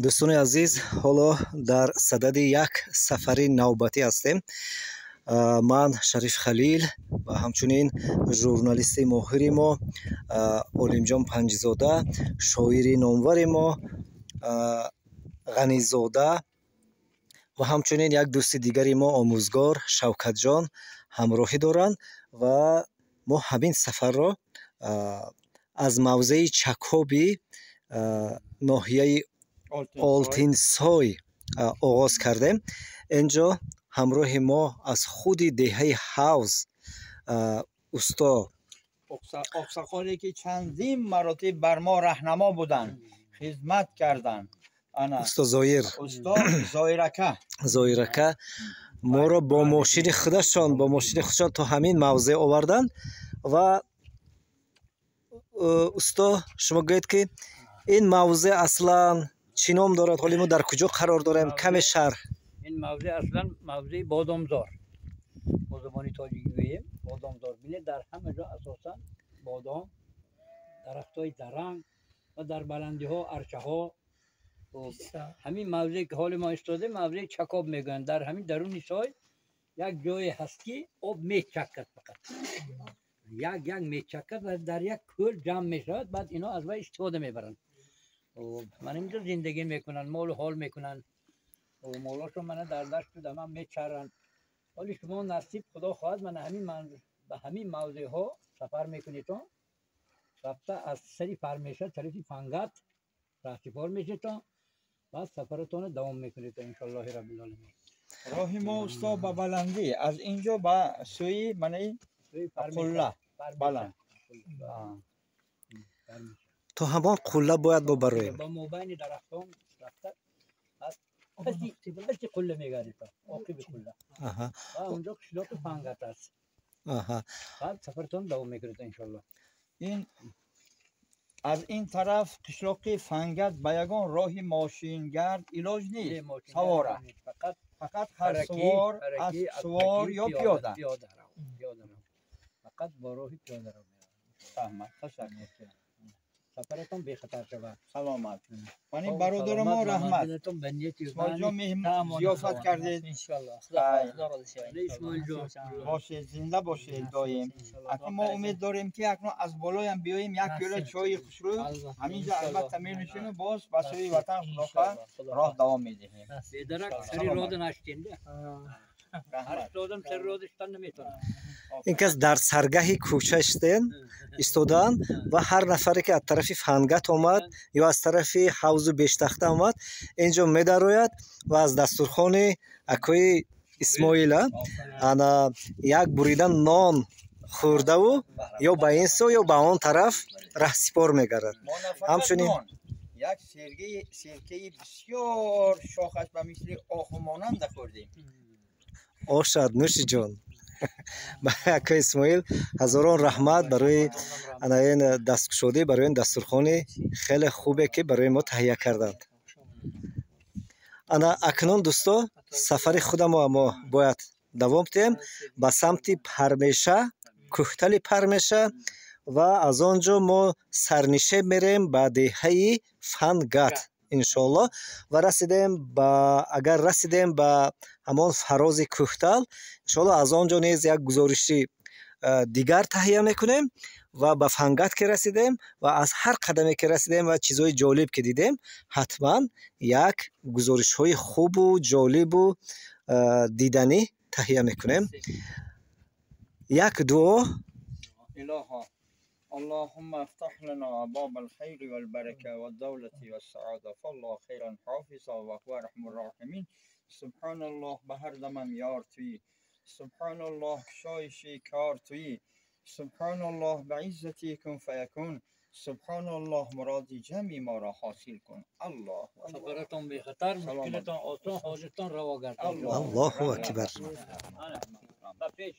Дӯстони азиз, ҳоло дар садади як сафари навбатӣ ҳастем. Ман, Шариф Халил, ва ҳамчунин журналисти моҳири мо Олимҷон Панҷизода, шоири номвари мо Ғанизода ва ҳамчунин як дӯсти дигари мо, омӯзгор Шавкатҷон, ҳамроҳӣ доранд ва мо ҳамин сафарро аз мавзеи Чакоби ноҳияи Олтинсой оғоз кардем. Инҷо ҳамроҳи мо аз худи деҳаи Ҳавз усто оқсақоле, ки чандин маротиб бар мо раҳнамо буданд, хизмат карданд. Усто Зоир. Усто Зоирака. Зоирака моро бо мошини худашон то ҳамин мавзеъ оварданд. Ва усто, шумо гӯед, ки ин мавзеъ аслан чӣ ном дорад? Ҳоли мо дар куҷо қарор дорем? Каме шарҳ. Ин мавзеъ аслан мавзеи бодомзор, бо забони тоҷикӣ гӯем, бодомзор. Бинед, дар ҳама ҷо асосан бодом, дарахтҳои заранг ва дар баландиҳо арчаҳо. Ҳамин мавзее, ки ҳоли мо истодем, мавзеи Чакоб мегӯянд. Дар ҳамин даруни сой як ҷое ҳаст, ки об мечакад, фақат як як мечакад ва дар як кӯл ҷамъ мешавад. Баъд ино аз вай истифода мебаранд. Ман инҷо зиндагӣ мекунанд, молу ҳол мекунанд, молошон мана дар дашту даман мечаранд. Ҳоли шумо насиб, Худо хоҳад, мана ҳамин ба ҳамин мавзеъҳо сафар мекунедон. Рафта аз сари Фармеша тарафи Фангат раҳсипор мешедон, баъд сафаратонро давом мекунед, иншоаллоҳи раббилоламин. Роҳи мо, усто, ба баландӣ аз инҷо ба сӯи манаи қулла баланд. То ҳамон қулла бояд мо бароем. Ба мобайни дарахтон рафта, паси қулла мегардед, оқиби қулла ва онҷо қишлоқи Фангат аст. Баъд сафаратон давом мекунед, иншоаллоҳ. Ин аз ин тараф қишлоқи Фангат ба ягон роҳи мошингард илоҷ нест, савора. Фақат фақат харсувор, аспсувор ё пиёда. Фақат бо роҳи пиёдарав. Раҳмат, ташаккур. Сафаратон бехатар шавад. Саломат. Ман ин бародари мо, раҳмат, Исмоилҷон, зиёфат кардед. Бошед, зинда бошед доим. Акнун мо умед дорем, ки акнун аз болоям биёем, як пиёла чойи хушрӯ ҳаминҷо албатта менӯшему боз ба сӯи ватан, Худохоҳ, роҳ давом медиҳем. Бедарак сари рода наштем. Ҳар одам сари рода иштан наметавонад. Ин кас дар саргаҳи кӯча иштен истодаанд ва ҳар нафаре, ки аз тарафи Фангат омад ё аз тарафи Ҳавзу Бештахта омад, инҷо медарояд ва аз дастурхони акои Исмоила ана як бурида нон хӯрдаву ё ба ин сӯ, ё ба он тараф раҳсипор мегардад. Ҳамчунин як серкаи бисёр шохаш ба мисли оху монанда хӯрдем. Ошад, нӯши ҷон. Акои Исмоил ҳазорон раҳмат барои ана ин дасткушодӣ, барои ин дастурхони хеле хубе, ки барои мо таҳия карданд. Ана акнун, дӯсто, сафари худамо мо бояд давом диҳем ба самти Пармеша, кӯҳтали Пармеша, ва аз он ҷо мо сарнишеб мерем ба деҳаи Фангат, иншоаллоҳ. Ва расидем ба, агар расидем ба ҳамон фарози кӯҳтал, иншоаллоҳ, аз он ҷо низ як гузориши дигар таҳия мекунем. Ва ба Фангат ки расидем ва аз ҳар қадаме ки расидем ва чизҳои ҷолиб ки дидем, ҳатман як гузоришҳои хубу ҷолибу диданӣ таҳия мекунем. Як дуо. Илоҳо, اللهم افتح لنا ابواب الخير والبركه والدولة والسعادة، فالله خيرا حافظا وهو ارحم الراحمين. سبحان الله، به هر دمم یار تویی. سبحان الله، کشایشی کار تویی. سبحان الله، به عزتی کن فیکون. سبحان الله، مرادی جمعی ما را حاصل کن. الله. سفرتون بخطر، مشکلتون آسان، حاجتون روا گردد. Аллоҳу акбар. Ба пеш.